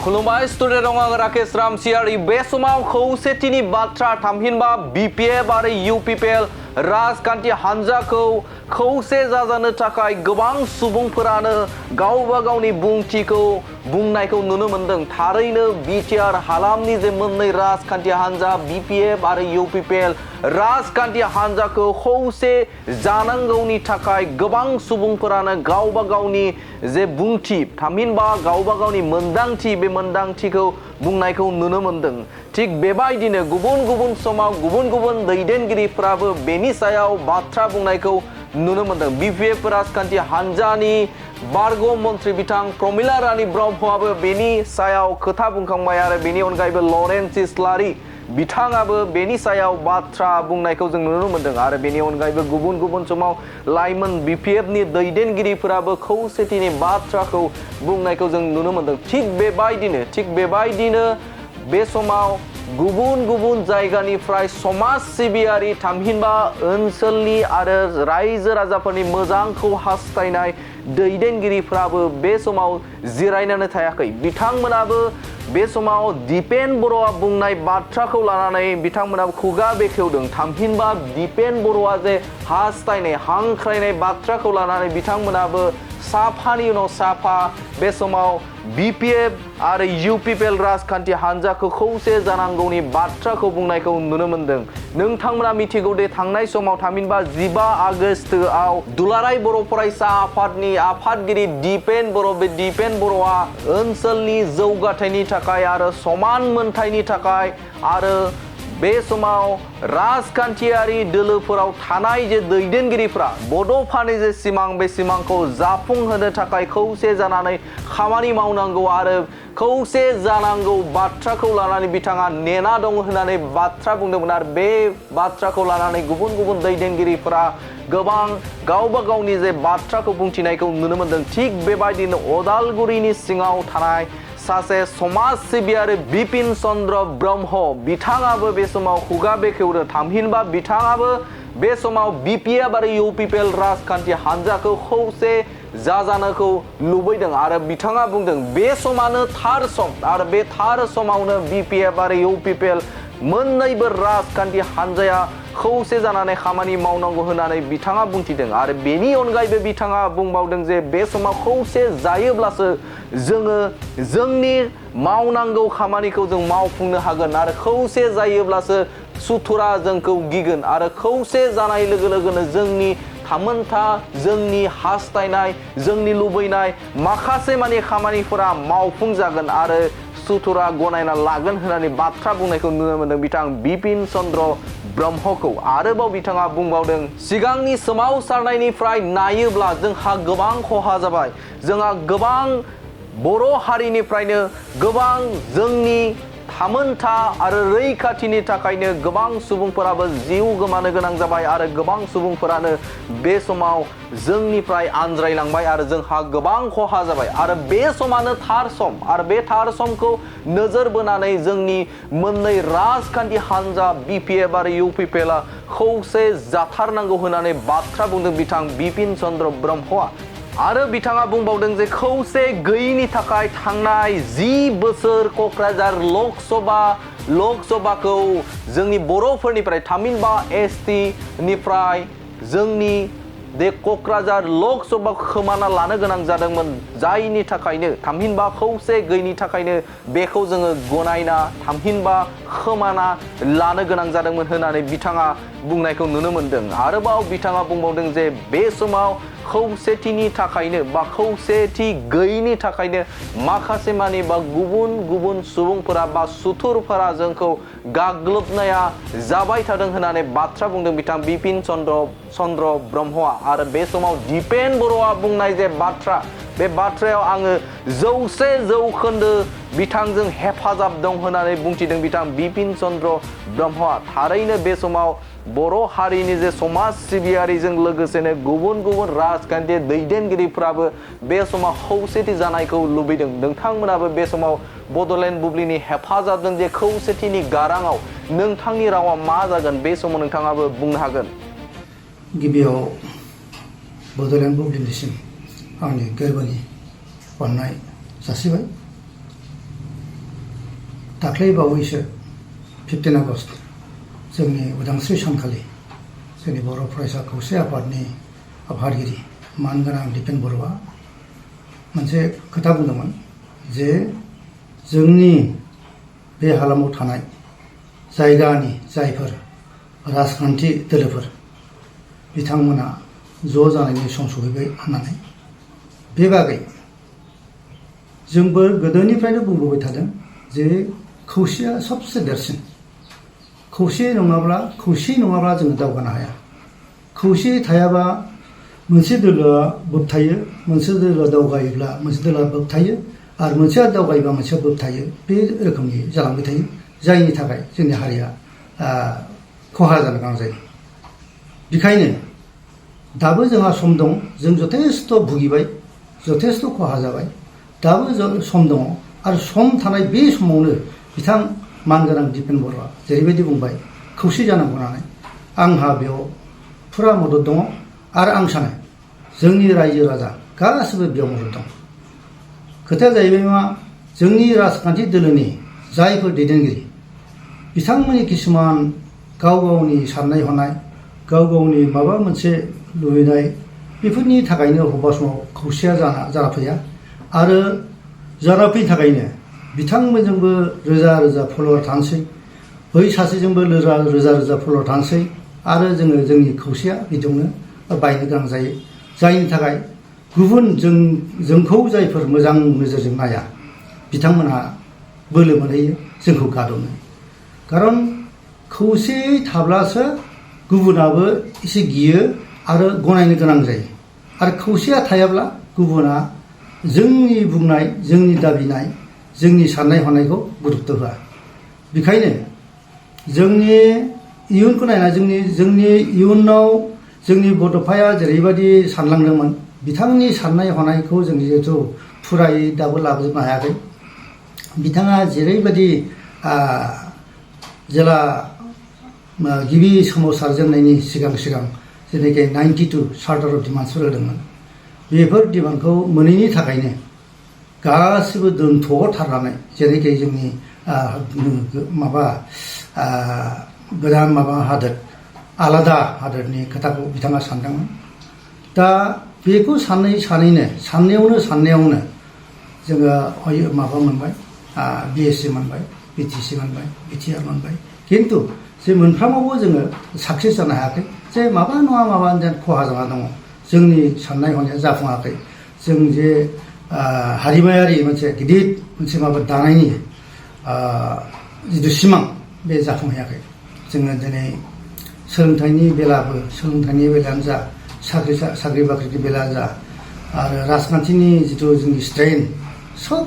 खुलुमबाय स्टुडेन्ट आं राकेश रामसियारि बे समाव खौसेथिनि बाथ्रा थामहिनबा बिपिएफ आरो इउपिपिएल राजखान्थि हान्जाखौ खौसे जाजानो थाखाय गोबां सुबुंफोरानो गावबा गावनि बुंथिखौ बुंनायखौ नुनो मोनदों। थारैनो बिटिआर हालामनि जे मोननै राजखान्थि हान्जा बिपिएफ आरो इउपिपिएल राजखान्थि हान्जाखौ खौसे जानांगौनि थाखाय गोबां सुबुंफोरानो गावबा गावनि जे बुंथि थामहिनबा गावबा गावनि मोन्दांथि बे मोन्दांथिखौ बुंनायखौ नुनो मोनदों। थिग बेबायदिनो गुबुन गुबुन समाव गुबुन गुबुन दैदेनगिरिफोराबो बेनि सायाव बाथ्रा बुंनायखौ नुनो मोनदों। बिपिएफ राजखान्थि हान्जानि बारग' मन्त्रि बिथां प्रमिला रानी ब्रह्मआबो बेनि सायाव खोथा बुंखांबाय आरो बेनि अनगायैबो लरेन्स इस्लारि बिथाङाबो बेनि सायाव बाथ्रा बुंनायखौ जों नुनो मोनदों आरो बेनि अनगायैबो गुबुन गुबुन समाव लाइमोन बिपिएफनि दैदेनगिरिफोराबो खौसेथिनि बाथ्राखौ बुंनायखौ जों नुनो मोनदों। थिग बेबायदिनो बे समाव गुबुन गुबुन जायगानिफ्राय समाज सिबियारि थामहिनबा ओनसोलनि आरो रायजो राजाफोरनि मोजांखौ हास्थायनाय दैदेनगिरिफ्राबो बे समाव जिरायनानै थायाखै। बिथांमोनाबो बे समाव दिपेन बर'आ बुंनाय बाथ्राखौ लानानै बिथांमोनाबो खुगा बेखेवदों। थामहिनबा दिपेन बर'आ जे हास्थायनाय हांख्रायनाय बाथ्राखौ लानानै बिथांमोनाबो साफानि उनाव साफा बे समाव बिपिएफ आरो इउपिपिएल राजखान्थि हान्जाखौ खौसे जानांगौनि बाथ्राखौ बुंनायखौ नुनो मोनदों। नोंथांमोना मिथिगौ दे थांनाय समाव थामहिनबा 15 आगस्टआव दुलाराय बर' फरायसा आफादनि आफादगिरि दिपेन बर' बे दिपेन बर'आ ओनसोलनि जौगाथायनि थाखाय आरो समान मोनथायनि थाखाय आरो बे समाव राजखान्थियारि दोलोफोराव थानाय जे दैदेनगिरिफ्रा बड'फानि जे सिमां बे सिमांखौ जाफुंहोनो थाखाय खौसे जानानै खामानि मावनांगौ आरो खौसे जानांगौ बाथ्राखौ लानानै बिथाङा नेना दं होननानै बाथ्रा बुंदोंमोन आरो बे बाथ्राखौ लानानै गुबुन गुबुन दैदेनगिरिफोरा गोबां गावबा गावनि जे बाथ्राखौ बुंथिनायखौ नुनो मोनदों। थिग बेबायदिनो अदालगुरिनि सिङाव थानाय सासे समाज सिबियारि बिपिन चन्द्र ब्रह्म बिथाङाबो बे समाव खुगा बेखेवदों। थामहिनबा बिथाङाबो बे समाव बिपिएफ आरो इउपिपिएल राजखान्थि हान्जाखौ खौसे जाजानोखौ लुबैदों आरो बिथाङा बुंदों बे समानो थार सम आरो बे थार समावनो बिपिएफ आरो इउपिपिएल मोन्नैबो राजखान्थि हान्जाया खौसे जानानै खामानि मावनांगौ होननानै बिथाङा बुंथिदों आरो बेनि अनगायैबो बिथाङा बुंबावदों जे बे समाव खौसे जायोब्लासो जोङो जोंनि मावनांगौ खामानिखौ जों मावफुंनो हागोन आरो खौसे जायोब्लासो सुथुरा जोंखौ गिगोन आरो खौसे जानाय लोगो लोगोनो जोंनि थामोनथा जोंनि हास्थायनाय जोंनि लुबैनाय माखासे माने खामानिफोरा मावफुंजागोन आरो सुथुरा गनायना लागोन होननानै बाथ्रा बुंनायखौ नुनो मोनदों बिथां बिपिन चन्द्र ब्रह्मखौ। आरोबाव बिथाङा बुंबावदों सिगांनि सोमावसारनायनिफ्राय नायोब्ला जोंहा गोबां खहा जाबाय। जोंहा गोबां बर' हारिनिफ्रायनो गोबां जोंनि थामोनथा आरो रैखाथिनि थाखायनो गोबां सुबुंफोराबो जिउ गोमानो गोनां जाबाय आरो गोबां सुबुंफोरानो बे समाव जोंनिफ्राय आनज्रायलांबाय आरो जोंहा गोबां खहा जाबाय आरो बे समानो थार सम आरो बे थार समखौ नोजोर बोनानै जोंनि मोननै राजखान्थि हान्जा बिपिएफ आरो इउपिपिएलआ खौसे जाथारनांगौ होननानै बाथ्रा बुंदों बिथां बिपिन चन्द्र ब्रह्मआ। आरो बिथाङा बुंबावदों जे खौसे गैयैनि थाखाय थांनाय 10 बोसोर क'क्राझार लकसभाखौ जोंनि बर'फोरनिफ्राय थामहिनबा एसटि निफ्राय जोंनि बे क'क्राझार लकसभाखौ खोमाना लानो गोनां जादोंमोन जायनि थाखायनो थामहिनबा खौसे गैयैनि थाखायनो बेखौ जोङो गनायना थामहिनबा खोमाना लानो गोनां जादोंमोन होननानै बिथाङा बुंनायखौ नुनो मोनदों। आरोबाव बिथाङा बुंबावदों जे बे समाव खौसेथिनि थाखायनो बा खौसेथि गैयैनि थाखायनो माखासे मानि बा गुबुन गुबुन सुबुंफोरा बा सुथुरफोरा जोंखौ गाग्लोबनाया जाबाय थादों होननानै बाथ्रा बुंदों बिथां बिपिन चन्द्र ब्रह्मआ। आरो बे समाव दिपेन बर'आ बुंनाय जे बाथ्रा बे बाथ्रायाव आङो 100% बिथांजों हेफाजाब दं होननानै बुंथिदों बिथां बिपिन चन्द्र ब्रह्मआ। थारैनो बे समाव बर' हारिनि जे समाज सिबियारिजों लोगोसेनो गुबुन गुबुन राजखान्थि दैदेनगिरिफ्राबो बे समाव खौसेथि जानायखौ लुबैदों। नोंथांमोनाबो बे समाव बड'लेण्ड बुब्लिनि हेफाजाबजों जे खौसेथिनि गाराङाव नोंथांनि रावा मा जागोन बे समाव नोंथाङाबो बुंनो हागोन। गिबियाव बड'लेण्ड बुब्लिनिसिम आंनि गोरबोनि अननाय जासिबाय। दाख्लै बावैसो 15 आगस्ट जोंनि उदांस्रि सानखालि जोंनि बर' फरायसा खौसे आफादनि आफादगिरि मानगोनां दिपेन बर'आ मोनसे खोथा बुंदोंमोन जे जोंनि बे हालामाव थानाय जायगानि जायफोर राजखान्थि दोलोफोर बिथांमोना ज' जानायनि सम सफैबाय होननानै बे बागै जोंबो गोदोनिफ्रायनो बुंबोबाय थादों जे खौसेया सबसे देरसिन खौसे नङाब्ला जोङो दावगानो हाया खौसे थायाबा मोनसे दोलोआ बोबथायो मोनसे दोलोआ दावगायोब्ला मोनसे दोलोआ बोबथायो आरो मोनसेया दावगायोबा मोनसेया बोबथायो बे रोखोमनि जालांबाय थायो जायनि थाखाय जोंनि हारिया खहा जानो गोनां जायो बेखायनो दाबो जोंहा सम दं जों जथेस्थ' भुगिबाय जथेस्थ' खहा जाबाय दाबो सम दङ आरो सम थानाय बे समावनो बिथां मानगोनां दिपेन बर'आ जेरैबायदि बुंबाय खौसे जानांगौ होननानै आंहा बेयाव फुरा मदद दङ आरो आं सानो जोंनि रायजो राजा गासिबो बेयाव मदद दं खोथाया जाहैबाय मा जोंनि राजखान्थि दोलोनि जायफोर दैदेनगिरि बिथांमोननि किसुमान गाव गावनि साननाय हनाय गाव गावनि माबा मोनसे लुबैनाय बेफोरनि थाखायनो बबेबा समाव खौसेया जाना फैया आरो जाना फैनो थाखायनो बिथांमोनजोंबो रोजा रोजा फल'वार थानोसै बै सासेजोंबो रोजा रोजा फल'वार थानोसै आरो जोंनि खौसेया बिदियावनो बायनो गोनां जायो जायनि थाखाय गुबुन जोंखौ जायफोर मोजां नोजोरजों नाया बिथांमोनहा बोलो मोनहैयो जोंखौ गादबनो खारन खौसेयै थाब्लासो गुबुनाबो एसे गियो आरो गनायनो गोनां जायो आरो खौसेया थायाब्ला गुबुना जोंनि बुंनाय जोंनि दाबिनाय जोंनि साननाय हनायखौ गुरुत्त' होआ बेखायनो जोंनि इयुनखौ नायना जोंनि इयुनाव जोंनि बड'फाया जेरैबायदि सानलांदोंमोन बिथांनि साननाय हनायखौ जों जिहेथु फुरायै दाबो लाबोजोबनो हायाखै बिथाङा जेरैबायदि जेला गिबि सोमावसारजेननायनि सिगां जेनाखि 92 चार्टार अफ डिमान्डसफोर होदोंमोन बेफोर डिमान्डखौ मोनैनि थाखायनो गासिबो दोनथ'थारनानै जेरैखि जोंनि गोदान हादोर आलादा हादोरनि खोथाखौ बिथाङा सानदोंमोन दा बेखौ साननायावनो जोङो मोनबाय BSc मोनबाय BTC मोनबाय BTR मोनबाय खिन्थु जे मोनफ्रामावबो जोङो साक्सेस जानो हायाखै जे माबा नङा माबा खहा जाना दङ जोंनि साननाय हनाया जाफुङाखै जों जे हारिमायारि मोनसे गिदिर मोनसे दानायनि जिथु सिमां बे जाफुंहैयाखै जोङो दिनै सोलोंथाइनि बेलायानो जा साख्रि बाख्रिनि बेलायानो जा आरो राजखान्थिनि जिथु जोंनि स्ट्रेन सब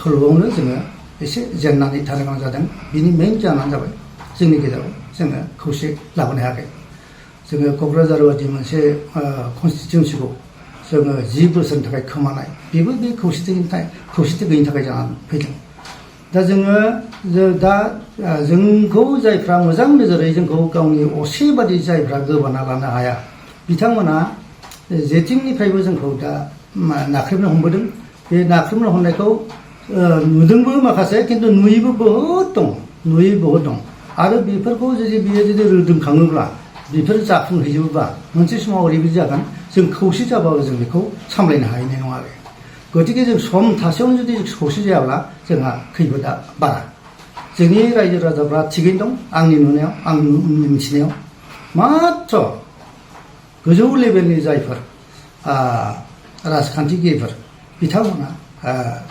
खोलोबावनो जोङो एसे जेननानै थानो गोनां जादों बिनि मेइन जाहोनानो जाबाय जोंनि गेजेराव जोङो खौसे लाबोनो हायाखै जोङो क'क्राझार बायदि मोनसे कनस्टिटिउन्सिखौ जोङो 10 बोसोरनि थाखाय खोमानाय बेबो बे खौसेथि गैयिनि थाखाय जानानै फैदों दा जोंखौ जायफ्रा मोजां नोजोरै जोंखौ गावनि असे बादि जायफ्रा गोबाना लानो हाया बिथांमोना जेथिंनिफ्रायबो जोंखौ दा नाख्रेबनो हमबोदों बे नाख्रेबनो हमनायखौ नुदोंबो माखासे खिन्थु नुयैबो बहुद दं आरो बेफोरखौ बियो रोदोमखाङोब्ला बेफोर जाफुंहैजोबोबा मोनसे समाव ओरैबायदि जागोन जों खौसे जाबाबो जों बेखौ सामलायनो हाहैनाय नङा आरो गतिके जों सम थासेयावनो जुदि खौसे जायाब्ला जोंहा खैफोदा बारा जोंनि रायजो राजाफ्रा थिगैनो दं आंनि नुनायाव आंनि मिथिनायाव मात्र गोजौ लेभेलनि जायफोर राजखान्थिगिरिफोर बिथांमोना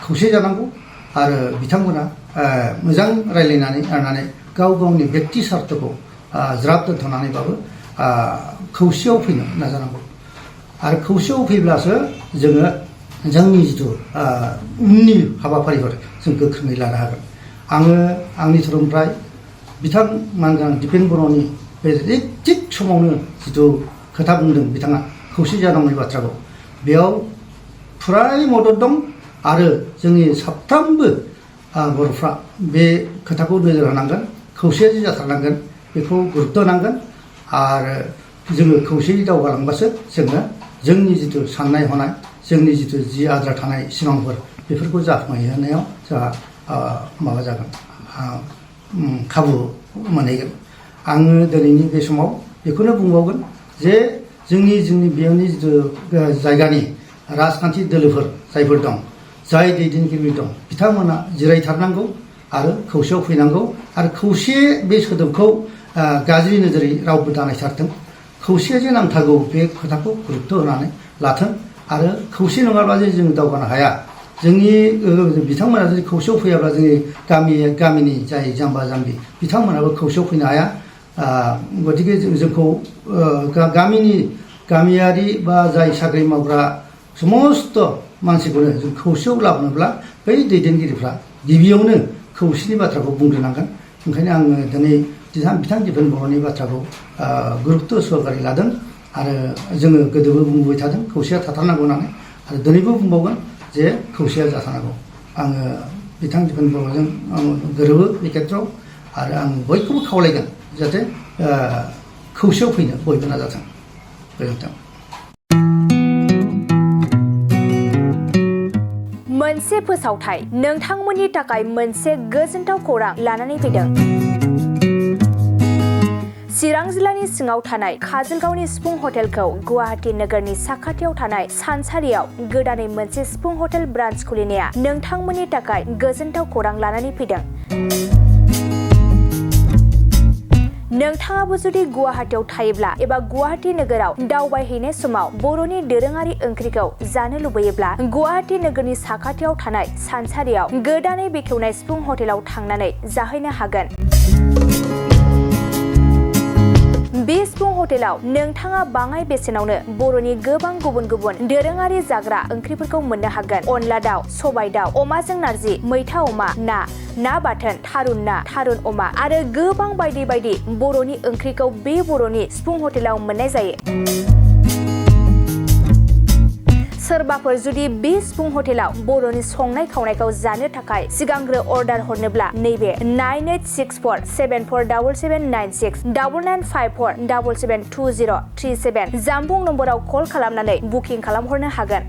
खौसे जानांगौ आरो बिथांमोना मोजां रायज्लायनानै गाव गावनि बेक्ति स्वार्थखौ ज्राब दोनथ'नानैबाबो खौसेयाव फैनो नाजानांगौ आरो खौसेयाव फैब्लासो जोङो जोंनि जिथु उननि हाबाफारिफोर जों गोख्रोङै लानो हागोन आङो आंनि धोरोमनिफ्राय बिथां मानगोनां दिपेन बर'नि बे थिग समावनो जिथु खोथा बुंदों बिथाङा खौसे जानांगौनि बाथ्राखौ बेयाव फुराय मदद दं आरो जोंनि साफ्रोमबो बर'फ्रा बे खोथाखौ नोजोर होनांगोन खौसेयै जाथारनांगोन बेखौ गुरुत्त' होनांगोन आरो जोङो खौसेयै दावगालांबासो जोङो जोंनि जिथु साननाय हनाय जोंनि जिथु आद्रा थानाय सिमांफोर बेफोरखौ जाफुंहोनायाव जोंहा माबा जागोन खाबु मोनहैगोन आङो दिनैनि बे समाव बेखौनो बुंबावगोन जे जोंनि बेयावनि जिथु जायगानि राजखान्थि दोलोफोर जायफोर दं जाय दैदेनगिरि दं बिथांमोना जिरायथारनांगौ आरो खौसेयाव फैनांगौ आरो खौसे बे सोदोबखौ गाज्रि नोजोरै रावबो दानायथारथों खौसे जे नांथारगौ बे खोथाखौ गुरुत्व होनानै लाथों आरो खौसे नङाब्ला जे जों दावगानो हाया जोंनि बिथांमोना जुदि खौसेयाव फैयाब्ला जोंनि गामिनि जाय जाम्बा जाम्बि बिथांमोनाबो खौसेयाव फैनो हाया गतिके जोंखौ गामियारि बा जाय साख्रि मावग्रा समस्त मानसिखौनो जों खौसेयाव लाबोनोब्ला बै दैदेनगिरिफ्रा गिबियावनो खौसेनि बाथ्राखौ बुंग्रोनांगोन ओंखायनो आङो दिनै बिथां दिपेन बर'नि बाथ्राखौ गुरुत्व सहकारै लादों आरो जोङो गोदोबो बुंबोबाय थादों खौसेया थाथारनांगौ होननानै आरो दिनैबो बुंबावगोन जे खौसेया जाथारनांगौ आङो बिथां दिपेन बर'जों गोरोबो बे खेत्रआव आरो आं बयखौबो खावलायगोन जाहाथे खौसेयाव फैनो बयबो नाजाथों गोजोन्थों मोनसे फोसावथाय नोंथांमोननि थाखाय मोनसे गोजोनथाव खौरां लानानै फैदों चिरां जिल्लानि सिङाव थानाय काजलगावनि सिफुं हटेलखौ गुवाहाटी नोगोरनि साखाथियाव थानाय सानसारियाव गोदानै मोनसे सिफुं हटेल ब्रान्च खुलिनाया नोंथांमोननि थाखाय गोजोनथाव खौरां लानानै फैदों नोंथाङाबो जुदि गुवाहाटीयाव थायोब्ला एबा गुवाहाटी नोगोराव दावबायहैनाय समाव बर'नि दोरोङारि ओंख्रिखौ जानो लुबैयोब्ला गुवाहाटी नोगोरनि साखाथियाव थानाय सानसारियाव गोदानै बेखेवनाय सिफुं हटेलाव थांनानै जाहैनो हागोन बे सिफुं हटेलाव नोंथाङा बाङाय बेसेनावनो बर'नि गोबां गुबुन गुबुन दोरोङारि जाग्रा ओंख्रिफोरखौ मोननो हागोन अनला दाउ सबाय दाउ अमाजों नारजि मैथा अमा ना बाथोन थारुन अमा आरो गोबां बायदि बायदि बर'नि ओंख्रिखौ बे बर'नि सिफुं हटेलाव मोननाय जायो सोरबाफोर जुदि बे सिफुं हटेलाव बर'नि संनाय खावनायखौ जानो थाखाय सिगांग्रो अर्डार हरनोब्ला नैबे 9864747796 9954772037 जामबुं नम्बराव कल खालामनानै बुकिं खालामहरनो हागोन